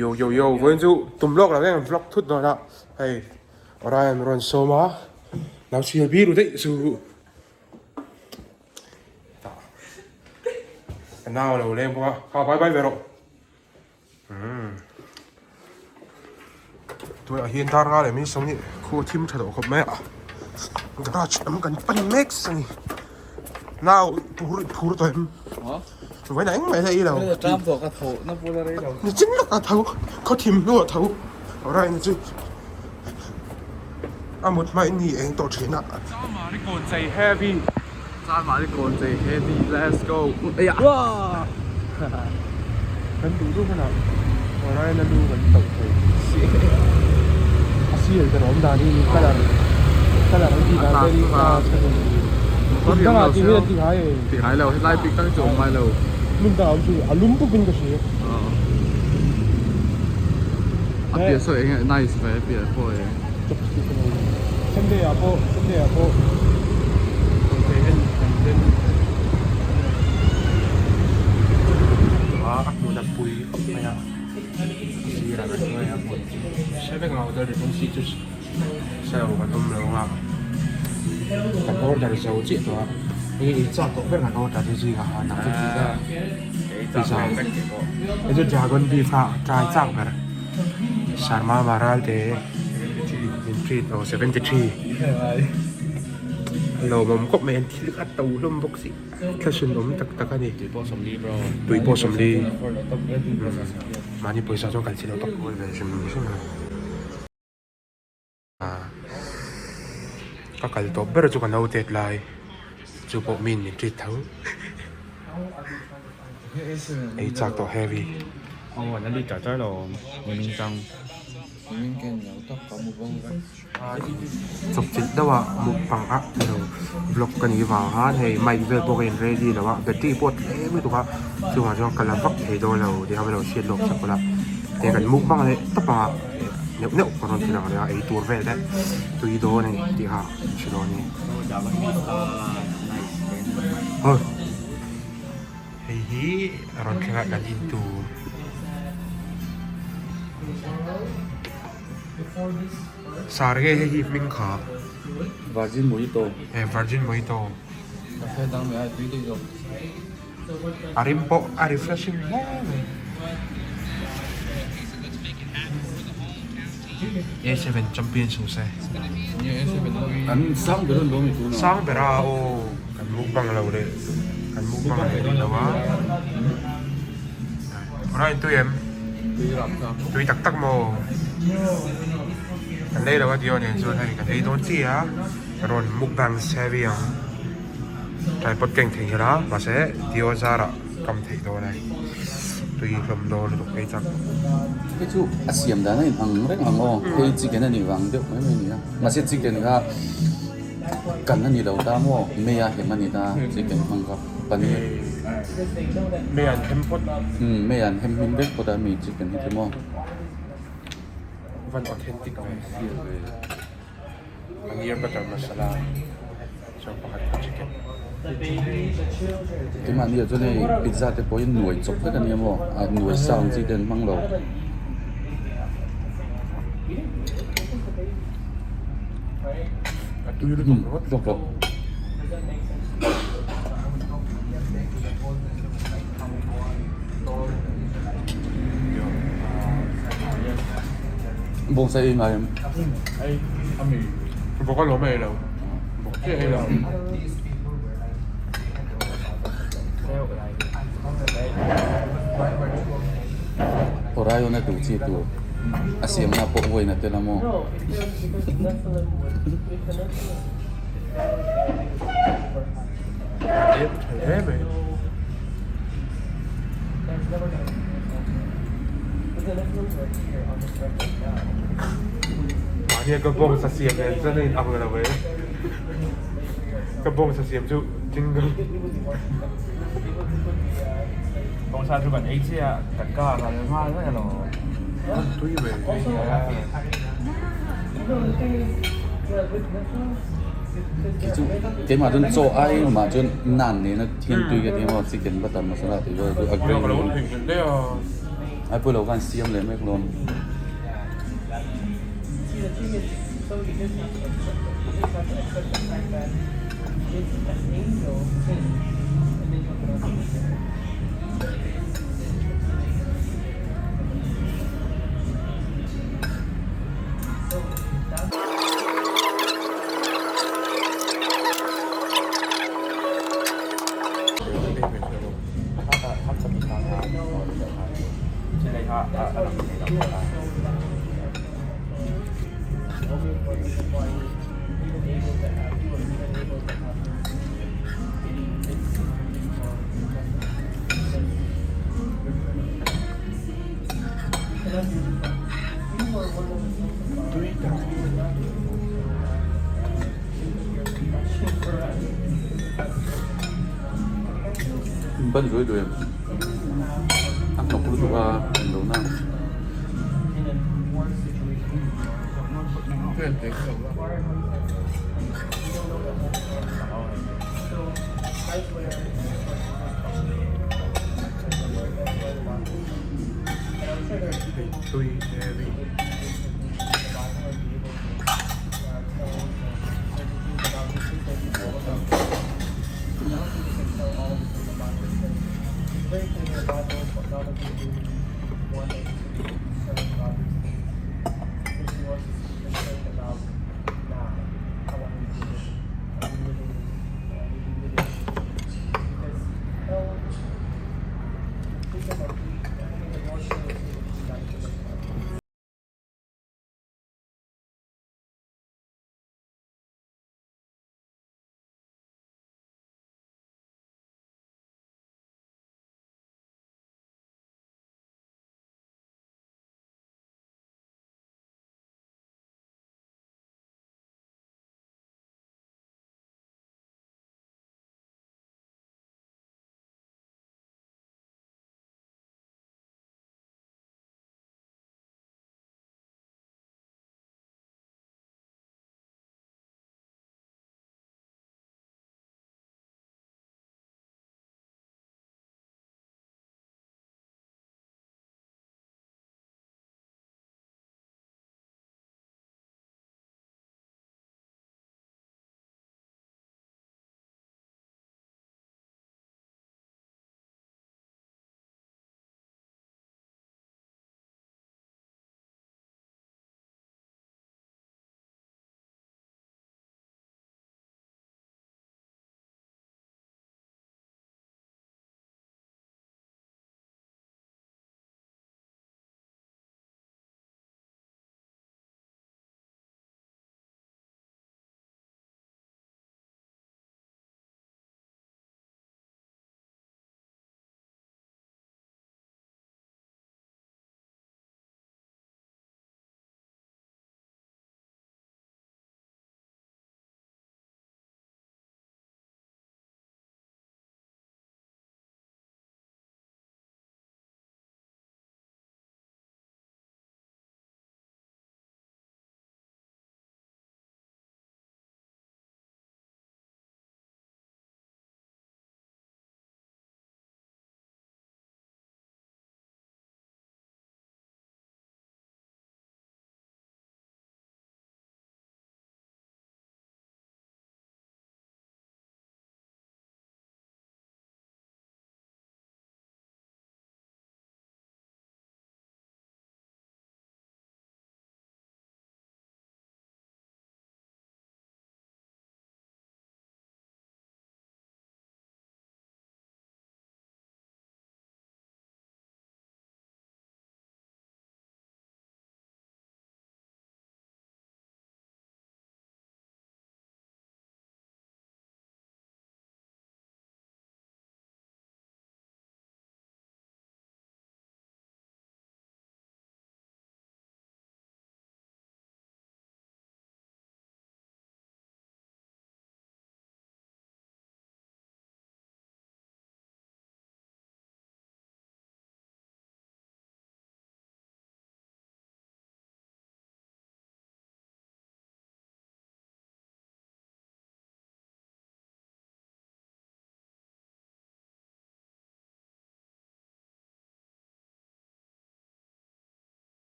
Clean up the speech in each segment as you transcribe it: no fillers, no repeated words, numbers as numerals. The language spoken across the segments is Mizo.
Yo yo yo vawiin chu tum lawk lo em vlog thut dawn a hei Orion rawn sawm a lo chhiar biru daih chu ka nau a lo leng bawk a kha bye bye ve rawh umm tunah hian dar nga leh min sawm hi khu a thim tha tawh khawp mai a garage lam kan pan mek a ni nau phur phur tawh em vawiin ah engmah ila ei lo ni chin lawk a tho khaw thim hnuah tho Orion chu a mut hmain ni eng tawh thin a. Changmari kawn chei heavy. Changmari kawn chei heavy let's go. Kan duh duh hunah Orion a lu kan tauh thei. A sial ber awm dan hi colour colour an tih dan te hi a tha thei. Hmun dangah tih hi an ti ngai e. Ti ngai lo helai bik tak chu awm ngai lo. Hmun dangah awm chu a lum pup in ka hria. A piah saw eng nice ve a piah pawh e. Chopstick a nei. Sunday ah pawh Sunday ah pawh thei en kan den. A a hmun a pui khawp mai a. Sirah kan hnuai a hmun hre vek ang hotel regency chu hre lo kan awm lo ang a. Kan order zo chiah tawh a. Hei ei chak tawh ber kan order te zingah khan a pizza. Pizza hei chu dragon beef kha try chak ber Sharma Maral te min treat aw 73 lawmawm khawp mai an thil kha to hlawm bawk si thla awm tak tak a ni tui pawh sawmli mahni pawisa chuan kal chi lo tak ve hrim hrim a. Ka kal tawp ber chu ka naute tlai chu pawh mi in min treat tho ei chak tawh heavy. Chawpchilh deuh a mukbang ah ilo vlog ka nih vang khan hei mic vel pawh ka in ready lo a battery pawh a tlem lutuk a chungah chuan ka la vak thei dawn lo tih kha ka lo hriat lawk sak ula te kan mukbang leh tawp ang a. Neuh neuh ka rawn ti lang leh a ei tur vel te tui dawn a ni tih kha an hre dawn a ni. Aw hei hi a rawn thleng a kan in tur. Sar nge hei hi hming kha? Virgin Mojito. E Virgin Mojito. A rim pawh a refreshing hle mai. A seven champion chu se. An sang ber an lo ni tuna. Sang ber a aw kan mukbang lo leh kan mukbang leh rih lo a. Ora in tui em? Tui tak tak maw? Kan lei lo a tih aw nen chuan hei kan ei dawn chiah a rawn mukbang heavy ang. Tripod keng thei hian a mahse Dio zarah kam theih dawn e tui hlawm dawn lutuk phei chak. Hei chu a siam dan a in ang reng ang aw hei chicken a nih vang deuh mai mai a ni a mahse chicken kha kan a ni lo ta maw mei a hem a ni ta chicken hmang kha paneer mei an hem phawt umm mei an hem hmin vek phawt a mi chicken hi chu maw van authentic ve Paneer butter masala chuan pakhat kha chicken. Keimah nia chuan hei pizza te pawh hi nuai chawp vek a nia maw ah nuai sa ang chi te an hmang lo. A tui lutuk ringawt. Hlawk hlawk. Bawngsa ei ngai em? Bawk a lawm ei lo. Bawk chiah ei lo. Orion a duh chi tur a siamna pawh vawiin a tel a maw? Hle mai. Mahnia ka bawngsa siam nen chuan a in ang lo e. Ka bawngsa siam chu jingle. Bawngsa chu kan ei chiah a, kan ka ral nghal vek alo. Tui ve. Khi chu keimah chuan chaw ai mah chuan nan nena thian tui ka ti emaw chicken butter masala tih vel chu a gravy. Ka lo theihnghilh daih a. Ai pawilo khan siam leh mek lawm. Tui tak. Ban zuai duai a hnawk lutuk a englo na. Hei tui heavy.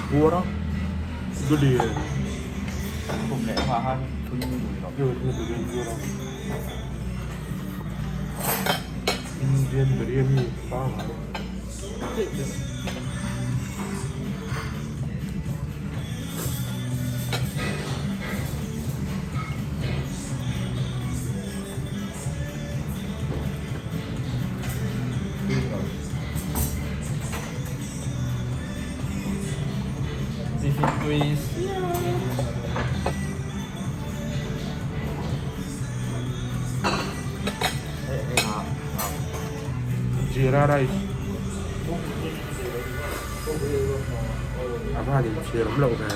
Puar a, duli Indian biryani pangai. Jeera rice a van in chhir awm loh ve.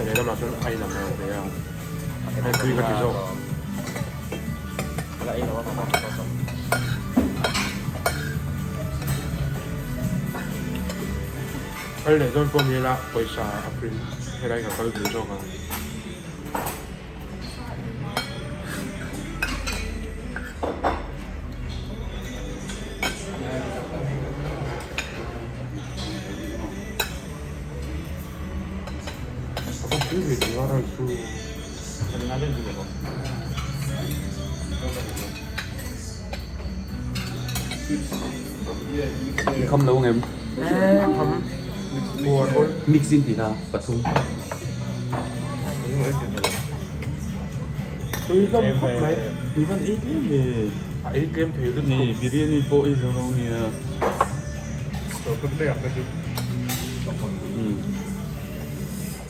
Lehlamah chuan a inang lo ve a, hei tui ka ti zawk. Kal leh dawn pawh ni ila pawisa a print helai ka kal duh zawk ang. Kham lo ngem mix in tih kha pathum Tui hlawm khawp mai. I van ei tlem ve. A ei tlem thei lutuk. Ni biryani pawh ei zo lo nia.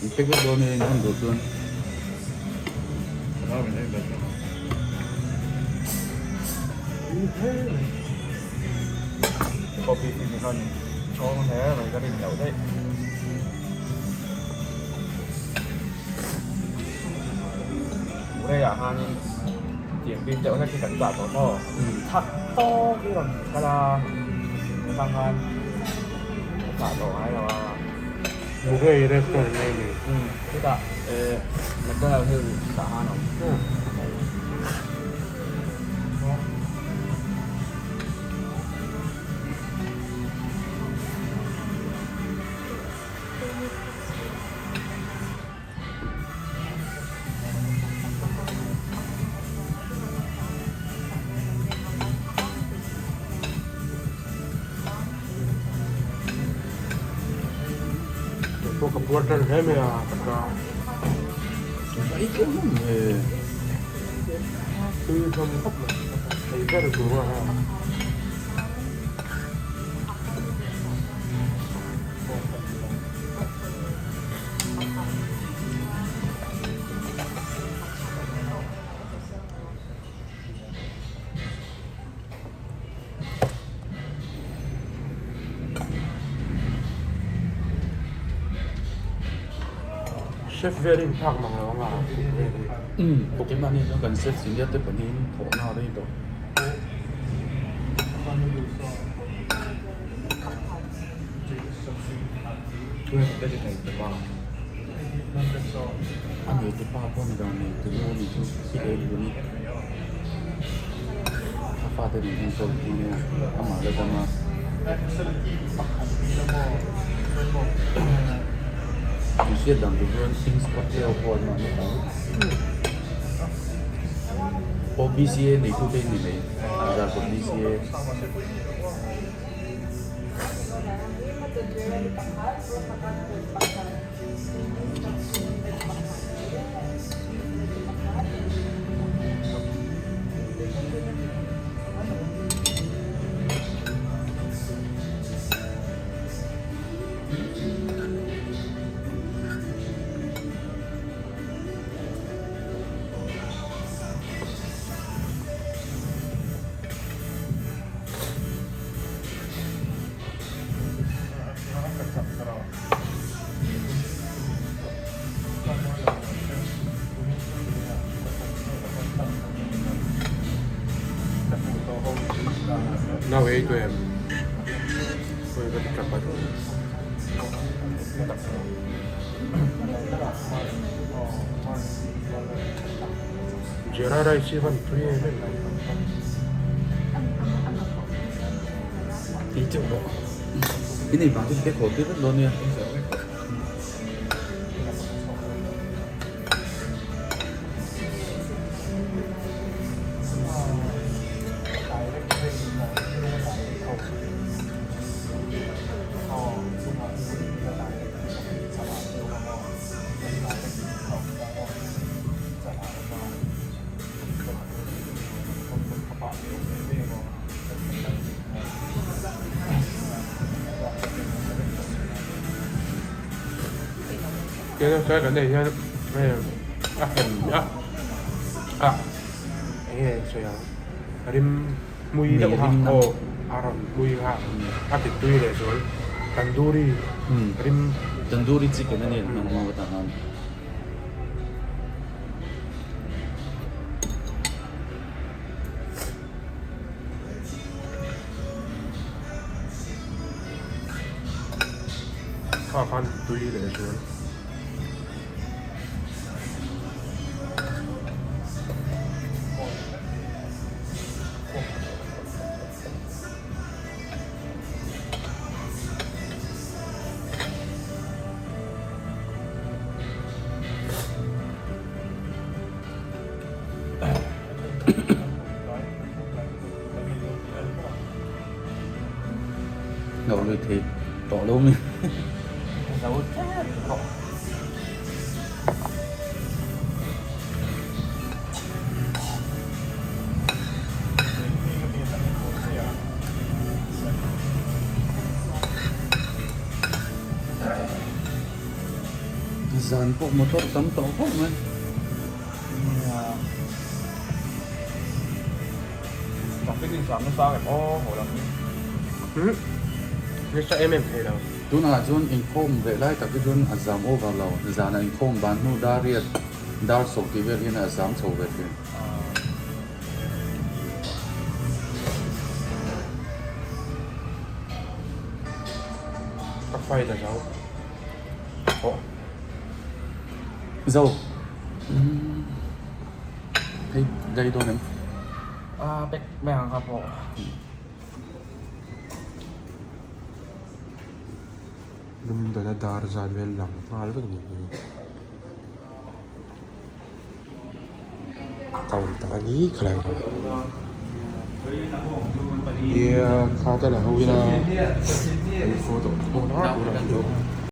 In pek vek dawn e in han duh chuan. Murray restaurant nei ni. Pawh ka puar tan hle mai a ka ta. Tui hlawm khawp mai ei ber tur a. Chef velin phak mang lo anga Umm Pokemon hi chuan kan chef senior te pahnihin thawhna a rei tawh. A nei te pa pawh ni lo nei tu nu a nih chu i lei lu a ni. A fate nen hian chawl thung ania amah la dam a. An hriat dan tur chuan Kings Hotel pawh an mahni ta vek. Aw BCA neitu te ni mai Zarkawt BCA. Ei tawh em? Oi ka ti tap a. Jeera rice hi van tui em em. Ei teuh rawh. I nei vang chu pek haw tir vek dawn nia. Tin tlai kan nei hian hei a hem a a eng nge an sawi ang rim hmui deuh kha aw a rawn hmui kha a ti tui leh zual tandoori rim Tandoori chicken a ni an hmang maw tah khan. Kha khan tui leh zual. Ngauh lui thei tawh lo mi. Zan pawh motor tam tawh khawp mai. Traffic in zam nasa em aw haw lam hi. Nasa em em thei lo. Tunah chuan inkhawm ve lai tak hi chuan a zam over lo. Zanah inkhawm ban hnu dar riat dar sawm tih vel hian a zam chho ve thin. Ka fight a zo. Aw. Zo. Hei dai dawn em? A pek mai ang kha pawh. Lungdana dar zat vel lang nghal vek ni hi. Town tak a ni khalai kha. Ia kha te la ho ila an photo a.